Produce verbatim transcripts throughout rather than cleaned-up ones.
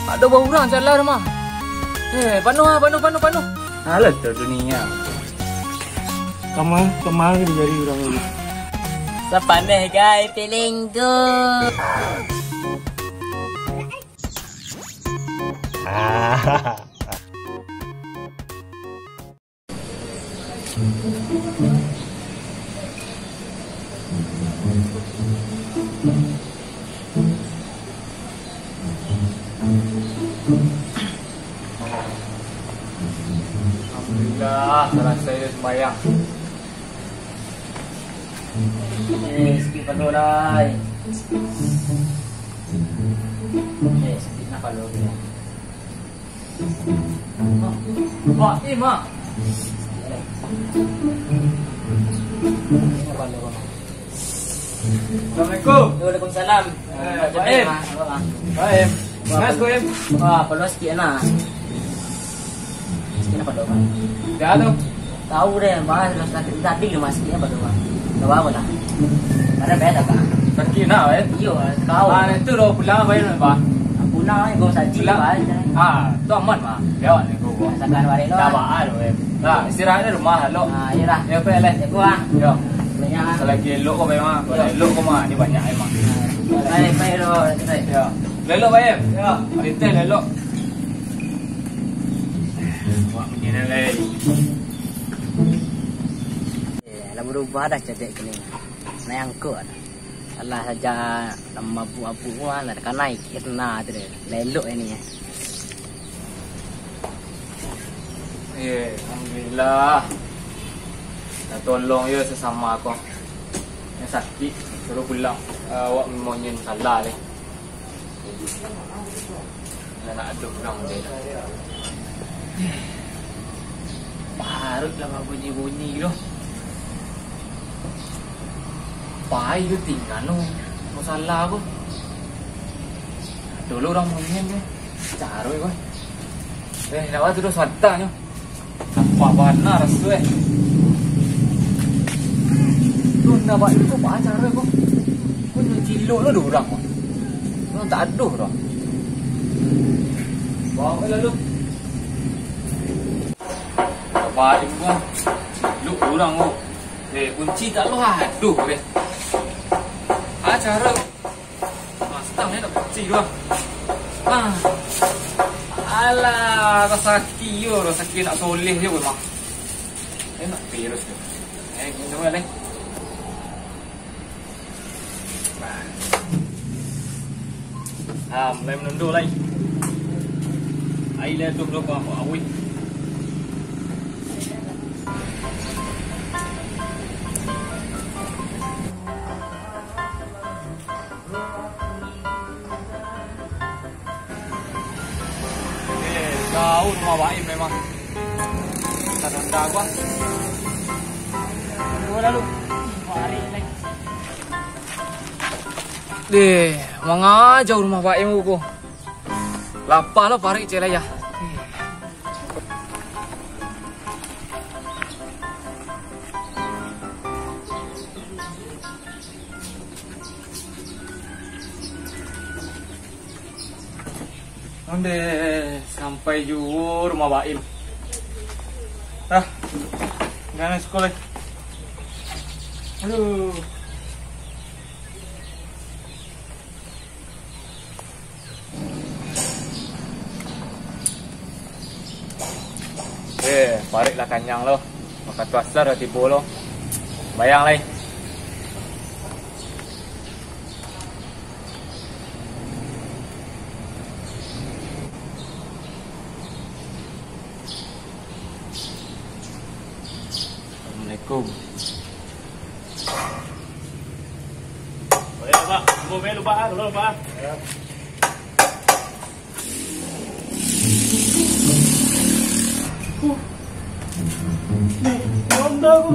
Ado baurang jalan rumah. Eh, panuah, panuah, panuah, panuah. Alah tu dunia. Kama, kama dijari urang tu. Sapaneh gai piling tu. Alhamdulillah, salasai sumbayang. Eh, sakik pado lai. Eh, sakik nak pado tu. Mak, Mak, eh, Mak. Assalamualaikum. Waalaikumsalam. Eh, Mak Baim. Mak. Baim. Mas, Baim. Wah, pado sikit nah. Sikit nah pado, Mak. Dah tu. Tahu deh, Mak, tadi, tadi Mak, sikit nah pado, Mak. Tahu apa dah? Ada beda, Kak? Sakit nah, eh? Iyo, tahu. Ah, itu dah pulang, Baim, Mak. Pulang, eh, gua saji, Pulang. Mak. Ah, tu aman, Mak. Dia awak ni, gua. Rasakan balik lo. Dah, Mak, ah, tu, eh. Nah, istirahat di rumah, lo. Ah, iyalah. Ya, apa, leh? Ya, gua. Ya. Banyak, ah. Selagi elok kau, Baim, ah. Kalau Ya. elok kau, Mak, ni banyak, eh, Mak. Ah, baik, baik, lo. Baik. Ya. Lelok, Baim. Ya. Perintah, lelok. Wak, begini, leh. Eh, lah berubah dah codek kini. Naik angkot dah. Alah saja lah mabuk-mabuk pun lah kanai kena tu deh. Lelok ini. Eh, alhamdulillah. Dah tolong yo sesama ko. Yang sakit suruh pulang. Eh, awak monyet salah deh. Nak ado urang deh. Paruik lah babunyi-bunyi tu. Pai tu tingga tu. Masalah ko. Ado lo urang monyet tu. Caro ko. Eh, nak tu doh satanyo. Lapeh bana raso, eh. Tu ndak baik tu, baa caro ko. Ko cilok lo dek urang ko. Ko tak ado doh. Bawa lalu. Baik ko. Cilok urang ko. Eh, kunci tak lo ado, eh. Baa caro. Ah, stang ni nak kunci tu, ah. Ah. Alah, rasaki yo, rasaki nak soleh je, Mak. Eh, nak virus tu. Eh, minum lah, eh. Ah, mulai menunduk lai. Ai lah tu, bro, kau awik. Eh, jauah rumah Baim memang. Tanda-tanda gua. Gua lalu. Deh, mangaja rumah Baim ko. Lapeh lo paruik cek lai ya. Onde sampai juo rumah Baim. Ah, jangan sekolah. Aduh. Eh, paruik lah kanyang lo. Wakatu asar lah tibo lo. Bayang lai. Assalamualaikum. Oh, ya, Pak. Tunggu, Pak, lupa, ah. Tunggu, lupa, ah. Ya. Huh. Nih, Honda aku.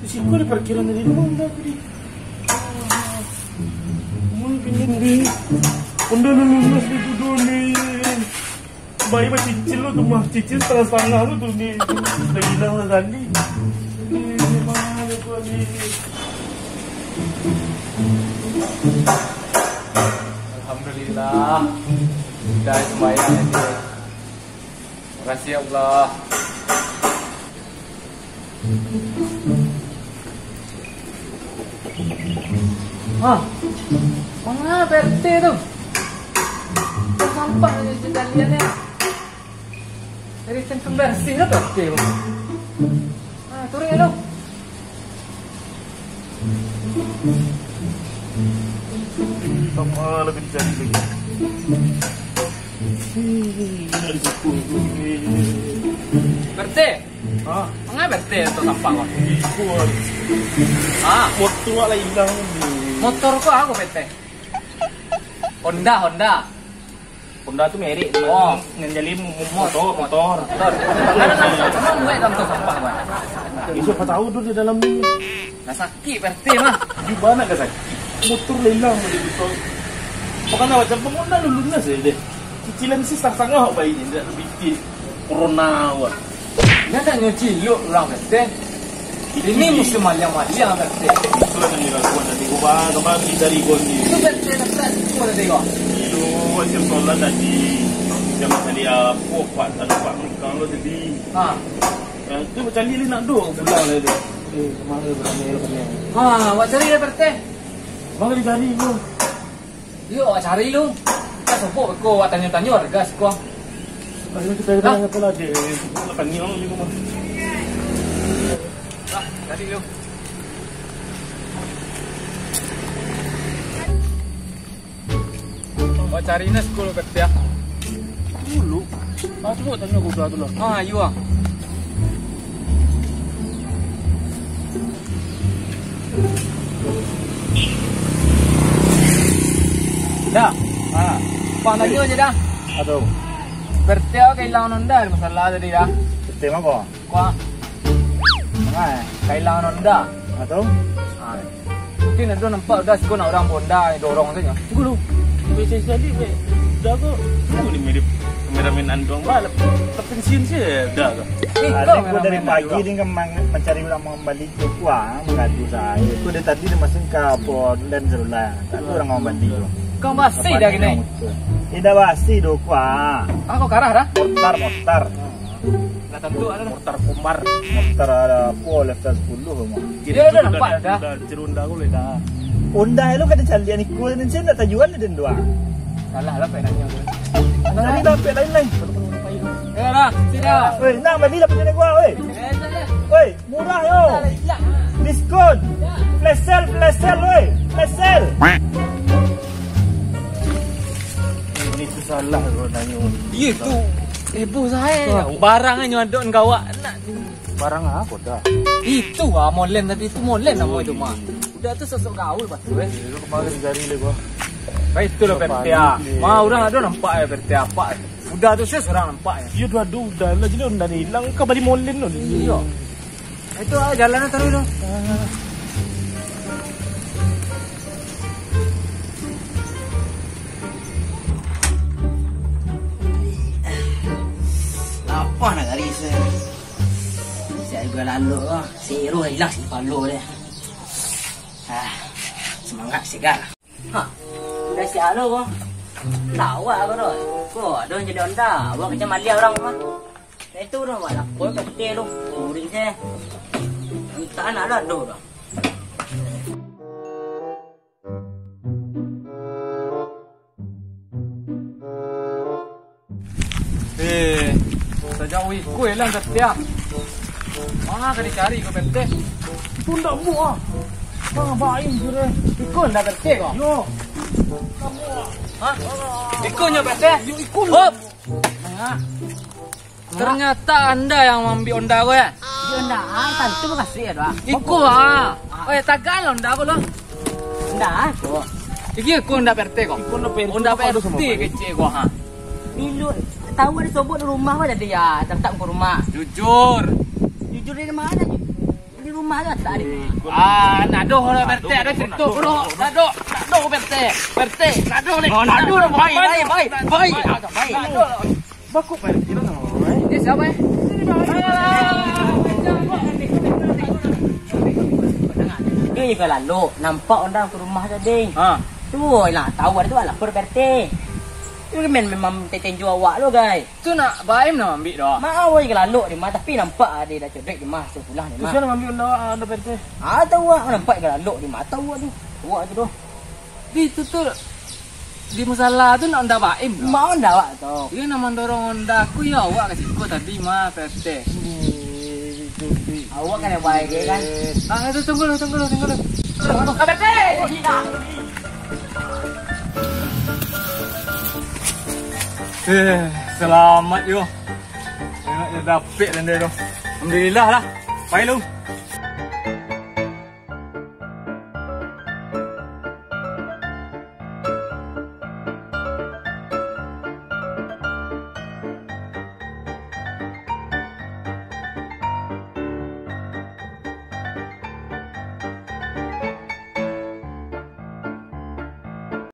Di situ ada parkiran dari Honda aku, di. Mun pinjam, di. Honda lu lunas di tu, Doni. Baik, bah, cicil lo tu mah. Cicil setengah-setengah lo tu, ni. Dah hilang lah tadi. Ni, ni, mana tu, ni? Ah, udah sembahyang aja. Makasih ya Allah. Ah, manga P R T tu? Sampah ni sekalian ya. Dari tempat bersih lah P R T tu. Ah, turun ya lu. Sama lah kena cari lagi. P R T. Ha? Manga P R T tu sampah kau? Ikut. Ha? Motor lah hilang ni. Motor kau apa P R T? Honda, Honda. Honda tu merek. Oh. Nan jali mu-, mu-, motor, motor. Motor. Kenapa buat dalam tu sampah, Wan? Ya, siapa tahu tu di dalam ni. Nah, sakit P R T mah. Di mana ka sakit? Motor lelang mo di motor. Bukan macam bangunan dulu ni saja deh. Cicilan sih setengah-setengah apa ini, tidak lebih dikit. Corona, wah. Nyo tak nyuci luk urang P R T. Ini musim maliang-maliang P R T. Itulah yang dilakukan tadi. Gua bang, kemarin dari gua ni. Itu P R T dapat, itu ada tengok. Itu, macam solat tadi. Dia macam dia, oh, kuat, tak dapat mengkang lo tadi. Ha. Eh, tu macam ni nak duduk pulang lah tu. Eh, kemana berani lo kena? Ha, awak cari ya P R T. Bang, dicari tu. Yo, awak cari lu. Ka sobok beko awak tanyo-tanyo harga siko. Ayo, kita Hah? Apa lagi? Lapan ni orang ni rumah. Lah, cari lu. Awak cari nah siko lu katia. Dulu. Masuk tanyo kuda tu lah. Ha, iyo ah. Dah. Ha. Pak tanyo je dah. Aduh. Berteo kehilangan Honda masalah tadi dah. Berteo apa? Kua. Manga, eh? Kailangan Honda. Atau? Ah. Mungkin ado nampak Uda siko nak urang Honda, dorong sajo. Tunggu lu. Bisa jadi, be. Uda ko, lu ni mirip kameramen Andong bah, lep-, lepensin sih Uda ko. Eh, Ada kau ko dari kameramen pagi Andong. Dia kan mang-, mencari orang mau balik tu, wah, mengadu saya. Itu dari tadi dia masuk ke apa, dan serulah. Tak ada orang mau balik tu. Kau masih dah gini? Tidak basi do, wah. Ah, kau karah dah? Motor, motor. Lah tantu ado lah. Mortar Komar. Mortar ado apo, level sepuluh mah. Iyo, ado nampak dah. Udah, cari Honda ko lai dah. Honda lo kada caliak niko, dan saya nak tajual dan dua. Salah lah, penaknyo tu. Cari lah, pek lain lai. Yo lah, sini lah. Oi, nang bali lah punya gua, oi. Eh, salah. Oi, murah yo. Salah, hilang. Diskon. Flash sale, flash sale, oi. Flash sale. Ini tu salah ko nanyo. Iyo tu. Heboh sae. Barang nyo adok ngawak nak. Barang apo dah? Itu ah, molen tadi tu, molen namo itu mah. Udah tu sosok gaul pasti weh. Itu kemarin jari le gua. Baik itulah P R T ah. Ma urang ado nampak yo P R T apak. Udah tu sis urang nampak yo. Iyo tu ado Uda lah, jadi Uda ni hilang ka bali molen tu. Iyo. Itu ah, jalan taruih tu. Lapah nak gari se. Siap juga lalu tu. Seru hilang si palo deh. Ah, semangat segar. Ha, udah siap lo ko. Lawak ko tu. Ko ado jadi Honda. Awak macam malia urang rumah. Itu tu awak lapor ka kito tu. Kuring se. Entah nak lah ado dah. Eh, sajak iko hilang satiap. Manga ka dicari ko P R T? Tu ndak buah. Manga bain tu deh. Iko ndak P R T ko? Yo. Ha? Iko nyo P R T? Yo, iko. Hop. Manga. Ternyata anda yang maambiak Honda ko, yo? Di Honda, ah, tantu makasih yo, doh. Iko, ah. Oi, tagaan lah Honda ko, lo. Honda, ah, ko. Iki iko Honda P R T ko. Iko Honda P R T, Honda P R T kecek ko, ha. Bilo, tahu ado sobok di rumah ko jadi, yo, tetap ke rumah. Jujur. Jujur dari mana, Ju? Di rumah tu tak ada. Ah, nak doh lah P R T, ada cerita bro. Nak doh, nak doh P R T. P R T, nak doh ni. Oh, nak doh, baik, baik, baik, baik. Nak doh. Bakok P R T lah, eh. Dia siapa, eh? Dia juga lalu nampak orang ke rumah tadi. Ha. Tu lah, tahu ada tu lapor P R T. Itu men memang tetenjo awak lo, gai. Tu nak Baim nak ambiak doh. Mak awak je galalok di mah, tapi nampak ade dah codek di mah, sudah pulang di mah. Tujuan ambiak Honda awak, Honda P R T. Ah, tahu awak nampak galalok di mah, tahu awak tu. Awak tu doh. Di tu tu, di musala tu nak Honda Baim doh. Mak Honda awak tu. Iyo nak mandorong Honda aku, yo awak ka siko tadi mah, P R T. Awak kan yang baik, ya kan? Ah, tu tunggu dulu, tunggu dulu, tunggu dulu. Tunggu, tunggu. P R T! Eh, selamat yo. Enak yo dapek tadi tu. Alhamdulillah lah. Pai lu.